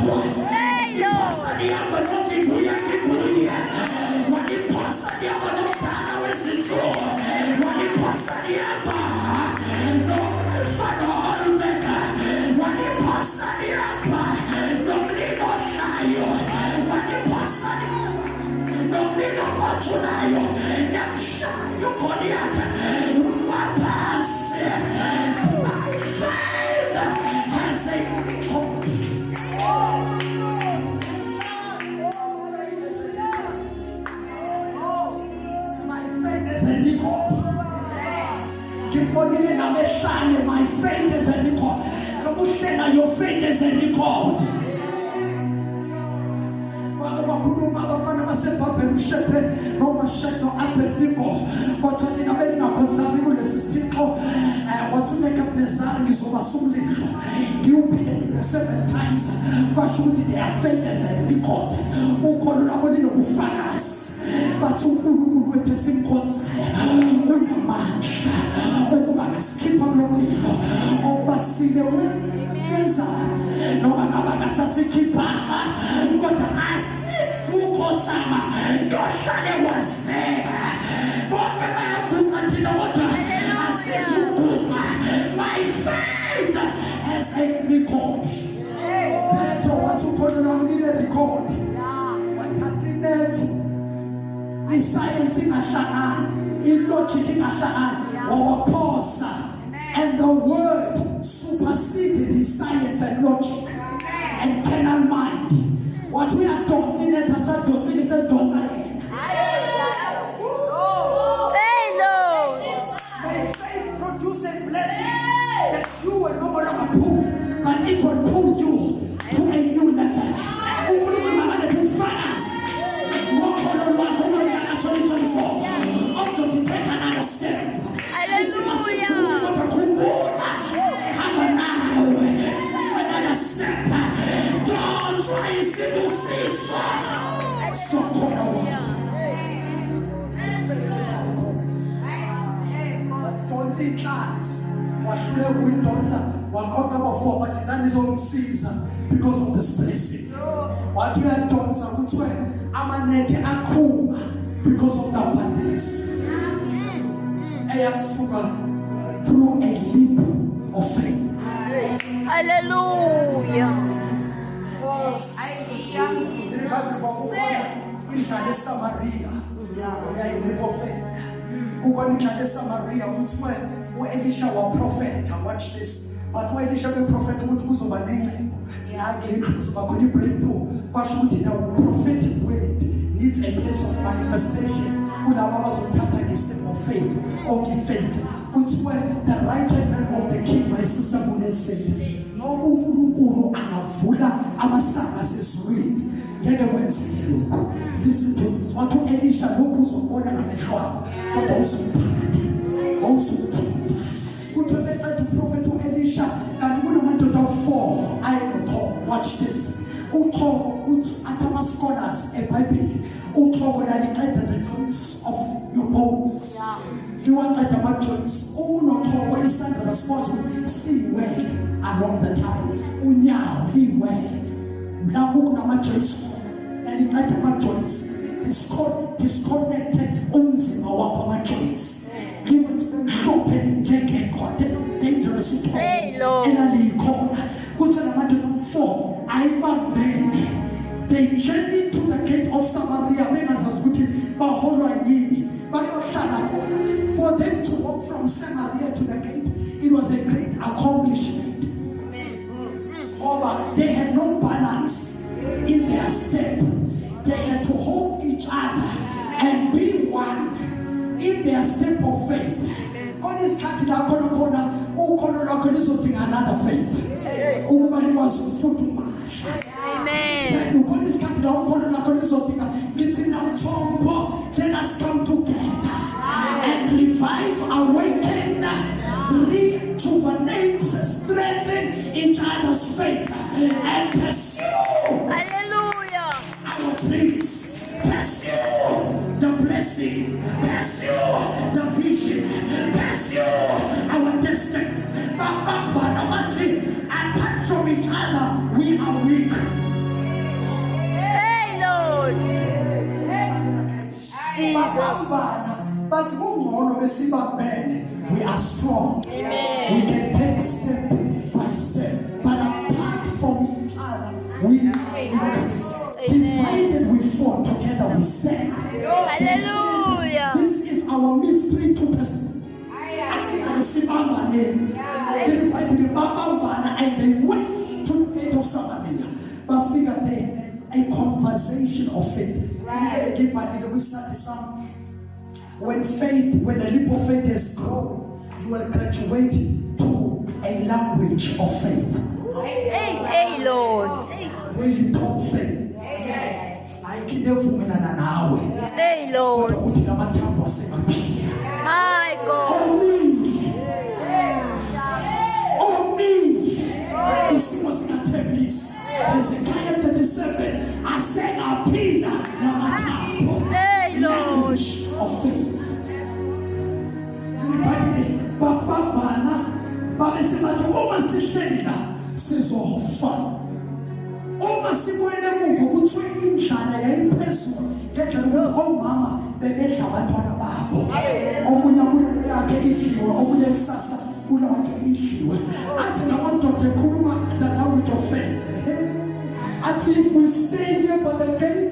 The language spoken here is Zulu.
ngedwa. Ngiphosa ngihamba nongibuya ngibuye. Wangiphosa ngihamba nomdala wezinsuku. Wangiphosa ngihamba no-Alpha no-Omega. Wangiphosa ngihamba nomlilo odlayo. Wangiphosa nomlilo oqothulayo. Yamshaya uGoliath waphansi. My faith has a record. My faith is a record. Ngibonile namehlane, my faith is a record. Lokuhlela, your faith is a record. Kwake kwakhuluma abafana baseBhabheli, uShepherd noMashek no-Abednego, kodwa nina beningakhonzami kulesi sithixo. Wathi uNebukadnezari, ngizobasa umlilo ngiwuphendule 7 times. Kwasho ukuthi their faith is a record. Ukholo lwabo linobufakazi. Bathi uNkulunkulu wethu esimkhonzayo unamandla ukuba ngasikhipha kulo mlilo obasile weNebukadnezari, noma ngabe akasasikhiphanga, kodwa asizukhothama, kuyohlale kwazeka. Bonke bayaguqa, thina kodwa asizuguqa. My faith has a record. Petro wathi ukholo lwami line record. Wathatha inethi, isayensi ingahlangani, ilogic ingahlangani, wawaphosa, and the word superseded his science and logic and carnal mind. Wathi uyadonsa inethi, asadonsile, isedonsa yena. Hey, Lord. May faith produce a blessing that you will no longer pull, but it will pull you to a new level. uNkulunkulu makalethe ubufakazi ngokholo lwakho kulo nyaka 2024 ozothi take another step. Hallelujah. Kodwa khumbula, hamba nawe another step. Donswa isibusiso sokholo wakho. Wadonsa inhlanzi, wahluleka ukuyidonsa, waqoqa aba-four, bathi zanizongisiza because of this blessing. Wathi uyadonsa, kuthiwe amanethe aqhuma because of the abundance eyasuka through a leap of faith. Hallelujah. IBhayibheli, kwakukhona indlala eSamaria. Uyayi-leap of faith. Kukhona indlala eSamaria, kuthiwe u-Elisha waprofetha. Watch this. But u-Elisha beprofetha ukuthi kuzoba nengcebo la kule ndlu, kuzoba khona i-breakthrough. Kwasho ukuthi the prophetic word needs a place of manifestation kulabo abazothatha nge-step of faith or faith. Kuthiwe the right hand man of the king, my sister Munese, noma uNkulunkulu angavula amasango asezulwini, ngeke kwenzeke lokhu. Listen to this. Wathi u-Elisha, lokhu uzobona ngamehlo akho, kodwa uzuphathe, awuzuthinta. Kuthiwe beceda uprofethi u-Elisha, kanti kunamadoda awu-four ayenochoko. Watch this. Uchoko, uthi athi ama-scholars eBhayibheli, uchoko laliceda the joints of your bones, liwaqeda ama-joints. Unochoko, isandla sasikwazi ukuthi siyiwele along the time, unyawo liyiwele lapho kunama-joints khona. Laliceda ama-joints, disconnect umzimba wakho, ama-joints limhlophe njengeqhwa. Dangerous uchoko Hey, Lord. elaliyikhona. Kuthiwa namadoda four ayibambene, they journeyed to the gate of Samaria, bengazazi ukuthi baholwa yini, bayohlala khona. For them to walk from Samaria to the gate, it was a great accomplishment ngoba they had no balance in their step. They had to hold each other and be one in their step of faith. Khona isikhathi la khona khona ukholo lwakho lizodinga another faith ukuba likwazi ukufudumala. Amen. Ukhona isikhathi la ukholo lwakho lizodinga, ngithi namthombo, let us come together and revive, awaken, rejuvenate, strengthen each other's faith and pursue Hallelujah. our dreams, pursue the blessing, pursue the vision, pursue our destiny. Babambana bathi, apart from each other, we are weak. Babambana bathi kungcono besibambene. We are strong. Amen. We can take step by step, but apart from each other, we are divided we fall, together we stand. Hallelujah. This is our mystery to person. Asingane sibambane. IBhayibheli babambana and they went to the gate of Samaria. Bafika there, a conversation of faith. Right. When faith, when a leap of faith has grown, you will graduate to a language of faith. Hey, Lord. Where you talk faith. Ayikinevumelana nawe. Hey, Lord. Kodwa uthi lamathambo asengaphila. My God. Omile. Omile. Isimo singathembisi. Hezekiah 37 asengaphila lamathambo. Hey, Lord. Language of faith. IBhayibheli babambana babe sebathi uma sihleli la sizofa. Uma sibuyele emuva kuthiwe indlala yayiphezulu ngendlela ukuthi omama bebedla abantwana babo. Omunye abulale yakhe idliwe, omunye kusasa ulakhe idliwe. Athi namadoda ekhuluma the language of faith. Athi if we stay here by the gate